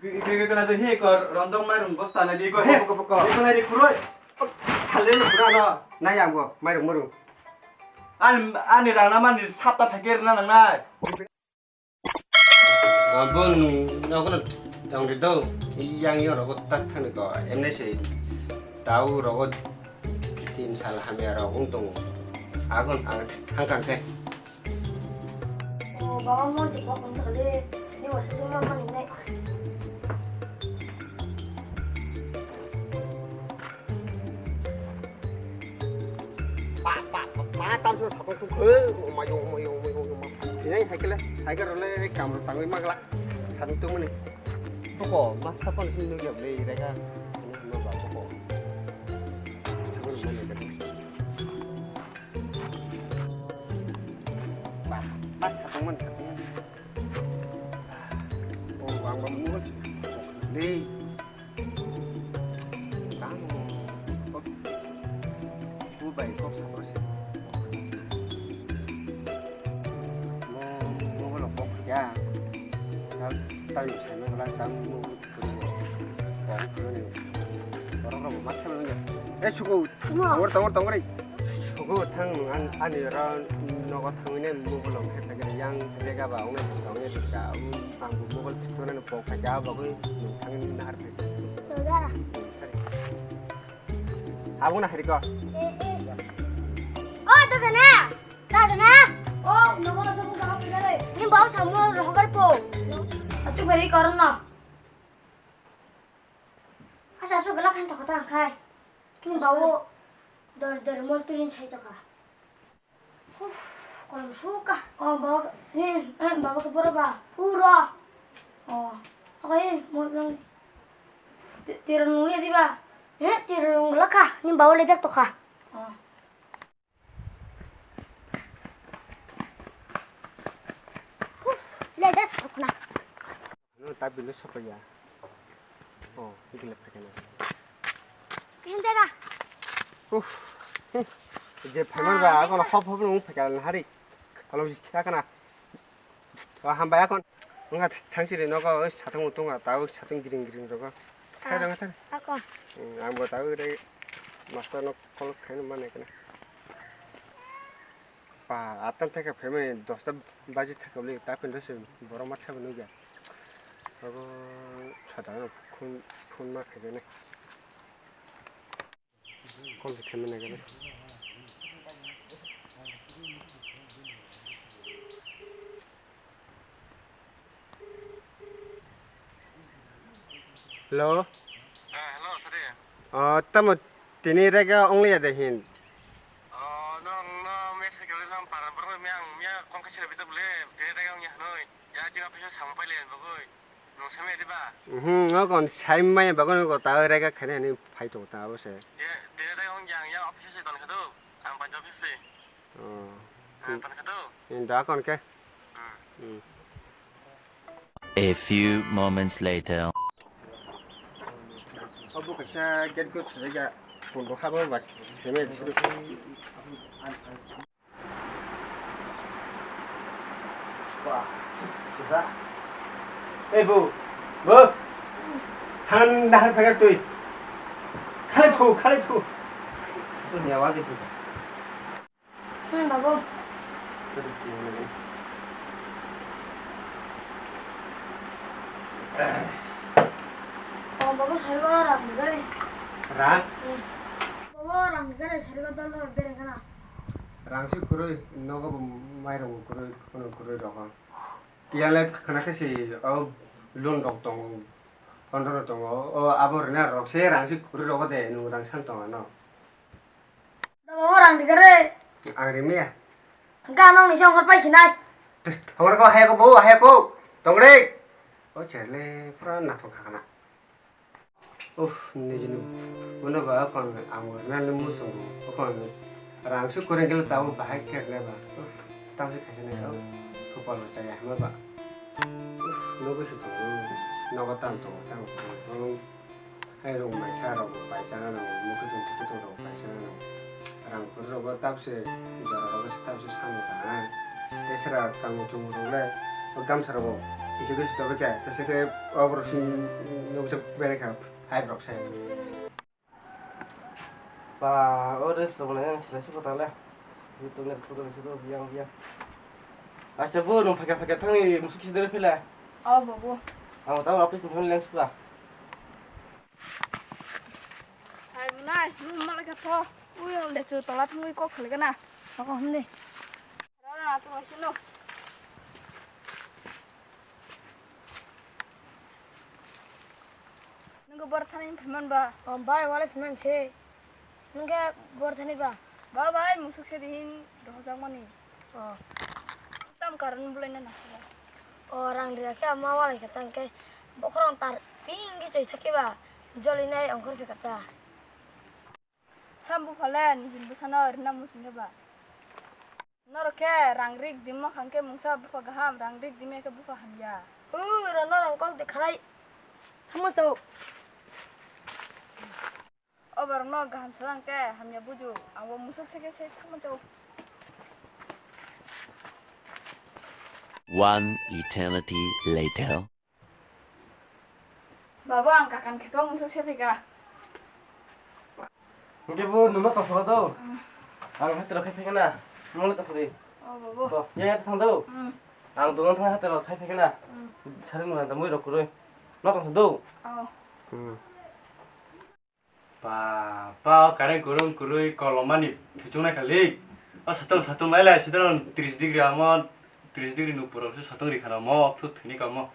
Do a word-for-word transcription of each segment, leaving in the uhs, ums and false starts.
Iko, iko, iko, na de, hi, iko, rondong mairung bosta na di, iko, he. Boko, boko, boko. Iko, na di, kuroi. Khale no, kurano. Na yang bo, mairung, murung. Ani, ani rang na mani sapta phai khe rwna nangnai. Abo nwng nogono tong di do. Yang yo rogo tak thani ko. Emne se tau rogo tin sal hamya rok wng tongo. Agon ang thang kang khe. O baba, mo je kok wng thale. Ni wasa se ma mani nai. Pa, pa, pa, pa, tam sung sakong tung khe, o ma yo, o ma yo, o ma yo, o ma. Tinai hai kele, hai kele le, kam rok tangwi magla, sakong tung mani. Boko, ma sakong sung nung yab le, rai ka, ma ba boko. Sakong mani ka. Pa, pa, sakong mani, sakong mani. O, ang ba mo, le. Tamo kok, bubai kok saproi se. Mo, mo bolo kok ya. Tal, tal ni sai mo la, tal mo bolo kok ni. Borok rok ma sai mo ya. Eh, suko. Tongor, tongor, tongor. Sugo thang nung an, ani oro nogo thangwi nai mobile rok khe phai khe yang jaga ba wngnai thang thang wngnai thang kha. Ang bo mobile phikna no pok kha kha, bagwi nung thangwi nahar phai kha. Abo na hari ko. O, ta jana. Ta jana. O, nogo na sabu ga phai kha re. Ni bau samu rohgar po. Achu beri korno. Asa, asa, belak khan tokha ta khai. Kini bawo dor, dor mol tulin sai tokha. Uf, kolom suka. O, bawo, eh, eh, bawo ke boro ba. Puro. O, oke, mol nang. Ti-, tiro nungya diba? Eh, tiro nung laka. Ni bawo le jak tokha. O. Uf, le jak tokna. No, ta bini sopaiya. Oh, gila phekena. Hindera. Uff. Je phaimar ba, akono hop hop nung phekal hari. Kalau jis thakana. Wah, hambai akon. Wngkha thangsiri nogo, oi satung tongo, ta oi satung giring giring rogo. Khai rwngkha thang. Akon. Hmm, ang bo ta oi re master no call khaino mane kana. Pa, atan thaka phaimani dosta baji thaka bwle, ta phin dosi borok ma thaba nukya. Abo sadano phone, phone ma khaikhe nai. Call khe khaimani khe nai. Hello? Eh, hello, sadi. Oh, tamo tini rega ongliya de hin? Oh, no, no, me sakali no para bro me ang mia kong kasi lebih tu boleh. Tini rega ongya noi. Ya, jika bisa sampai lihat bagoi. Nung sampai di ba? Mhm, no kon sai mai bagon ko ta rega khane ni phai to ta bo se. Ya, tini rega ong yang, yang office si ton khadu. Ang panjab si. Oh. Ah, ton khadu. Inda kon ke? Hmm. Hmm. A few moments later. Obo kaisa gate go sajak ya, phone bo habo ba seme. Ba, sisa. Ei bo, bo. Than dahar phaikar twi. Khale thu, khale thu. To nyawa de thu. Hmm, babu. Oh, babu, sarigo rang digari. Rang? Hmm. Babu, rang digari, sarigo dolo bere kana. Rang si kurui, nogo bo mairung kurui, kono kurui rogo. Tiyale khana khe si, o loan rok tongo, kontrak rok tongo, o abo rina rok se rang si kurui rogo de, nung rang san tongo no. Da babu rang digare. Ang rimya. Hwnkhe ano ni songkor pai sinai. Hongor ko hayako bo, hayako. Tongre. O cherle pura nathok khakana. Uff, nijini. Bono ba kon ang rina le musung. Kon rang su kureng kelo tabo bahai kerne ba. Uff, tamo se khaisa nai. Uff, kopal bo chaya hama ba. Uff, nogo su tongo. Nogo tam tongo, tam tongo. Hai rok maisa rok bai chana rok, mukhutung tukhutung rok bai chana rok. Rang phuru rok bo tabse jora rok se tabse samung tang. Tei sera tangmo chumung rok le o gamsa rok bo Kisa kisa tobeka, kisa khe oborok sini nukjak berai kha, hai borok sai. Ba, o rest rok nai ang selai suko tale. Youtube ni photo ni suko biyang biyang. Acha bo nung phaka phaka thangni musuk kisa dere phila. O babu. Ang tamo office ni phone lens pula. Hai bunai, nung malai ka tho. Ui ang lechu tola thangwi kok salai kana. Ako hamni. Rara tu masino. Nungkhe bor thani phaimani ba? O bai, wale phaimani se. Nungkhe bor thani ba? Ba bai, musuk se dihin rohorjakmani. O. Tam karon bwlaina nangkhe ba? O rang ria khe ama walai khe tangkhe bokhorok tar ping khe choi sakhe ba. Jolinai ongkhor phe kata. Sam buphale nijini bwsano rina muchungya ba? Norok khe rang rik dima kha khe mungsa bupha kaham, rang rik dima khe bupha hamya. Ui, ro norok kok de khalai. Thangma chau. O borok no kaham sajang khe hamya buju, ang bo musuk se khe se thangma chau. One eternity later. Babu, ang kakan khe tong musuk se phika. Hingke bo nungno tongthokgo do. Ang hatiro khai phaikha na. Nungno tongthokdi. O babu. To, ya, ya, thang do. Hmm. Ang dungno thang hatiro khai phaikha na. Hmm. Sari nungna da mui rok kurui. No tongthok do. O. Hmm. Pa, pa, o kare kurung kurui kolomani thuchungnai khalik. O satung satung lai lai sidon tris degree amo, tris degree nupurok se satung rikha na mo, thu thini kamo.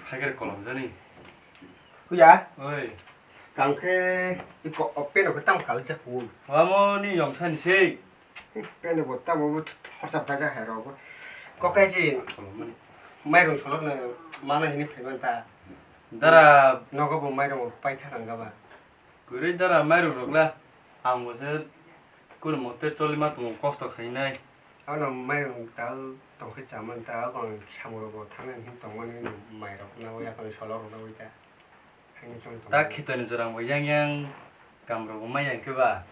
Haikhe kolom jani. Huya? Oi. Kangkhe iko open ko tam kal jak hu. Wamo ni yong sani sei. Pene bo tamo bo horsa paja hai ro bo. Kokai si mairung solok na mana hini phaiman ta. Dara nogo bo mairung pai tharang ga ba. Gurui dara mairung rok la ang bo se kuno mote choli ma tongo kosto khainai. Ano mairung tal tongkhe chaman ta kon samung rok bo thangna hin tongmani mairok na ya kon solok rok na ta. Haini chong tong. Ta khitoni jorang bo yang yang kam rok bo mai yang khe ba.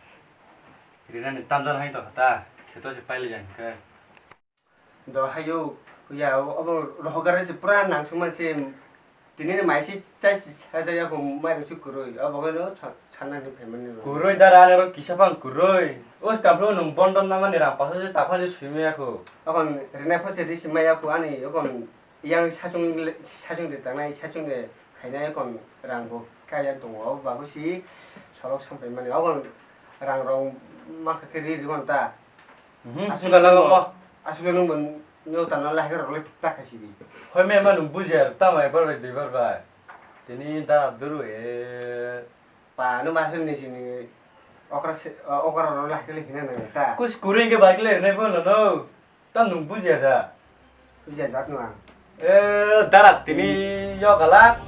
Rinani tamjak hai tongkha ta, kheto se pailai ya hwnkhe. Do hayo, ya, obo rohogare se pura nangsukma se, tini ni mai se chai se sajak ya kho, mairung se kwrwi, obo khe no sa-, sanani phaimani no. Kwrwi dara ani oro kisa phang kwrwi. O skaplo nwng bondon namani rang pasa se taphani swimaya kho. Okon rinai pho se risi maya kho ani, okon yang sachung le-, sachung de tangnai, sachung de khainai, okon rang bo kaya tongo, obo bagwi si solok samphaimani, okon rang rok ma kha khe ri rwmani ta. Mhm, aswk sula nang nang mo. Aswk nang bo nyo tana lai khe rok le ta khai sidi. Hoi me ma nung bujiya ta mai bar bai dui bar bai. Tini da duru e. Pa no ma sini sini okra se, okra rok lai khe le hina nang ta. Kus kuring ke bai kle ne bo no no. Ta nung bujiya da. Bujiya jat no ang. Eh, dara tini yo gala.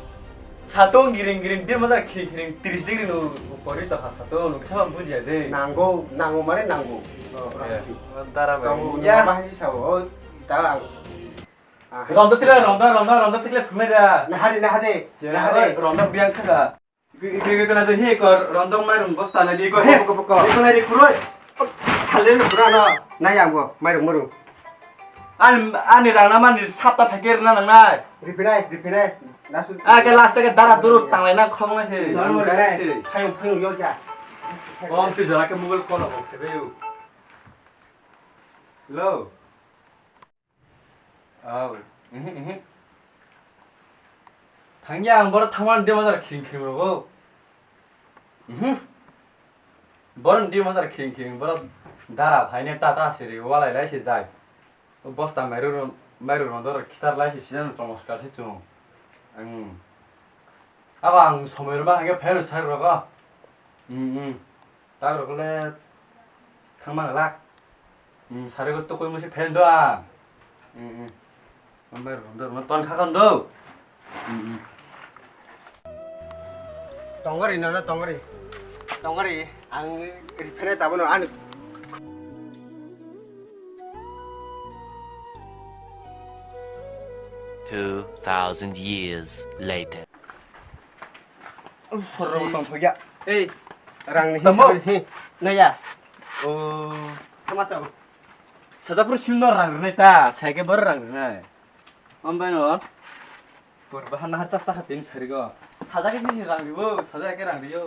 Satung giring giring, dir majar khiring khiring, tris degree no pori to ha satung, nung sama bujiya de. Nanggo, nanggo mane nanggo. Oh, eh, dara bai. Nanggo, ya. Nanggo bahai sao, oh, ta ang. Ah, rondo tikla, rondo, rondo, rondo tikla khumera. Nahade, nahade, nahade. Rondo biang khaga. Iko, iko, iko, nai di, iko, rondong mairung bosta nai di, iko, he, iko, iko, iko. Iko nai di, kuroi. Thalir no pura no. Nai ang bo, mairung murung. Ani, ani rang na mani sapta phaikir na nang nai. Ripinai, ripinai. Nasu. Ah, ke last ke dara duru tanglai na khobong nai se. Duru nai. Phayung, phayung yo ja. Om tu jora ke mobile call ho, te be yo. Hello. Aw, mhm, mhm. Thangya ang boro thangmani de majar khring khring rogo. Mhm. Boro de majar khring khring, boro dara phaine tata siri walai lai se jai. O bosta mairu ro, mairu ro doro kitar lai se sijan chomos kar se chung. Ang. Abo ang somoi rwma hangke phai rw sari rogo. Hmm, hmm. Tak rok le thangma glak. Hmm, sari go tukui musi phai do ang. Hmm, hmm. Ambai rw do, rw ton kha kon do. Hmm, hmm. Tongori no, no, tongori. Tongori, ang ri phai nai tabo no, ani. Two thousand years later. Sorro tong thokya. Ei, rang ni tamo? Hisab hi. Naya. Oh. Tama tao. Sajapur sim no rang rinai ta, saike bor rang rinai. Ambai no. Pur bahar nahar chak chak hatin sarigo. Saja ke sini rang ribo, saja ke rang rio.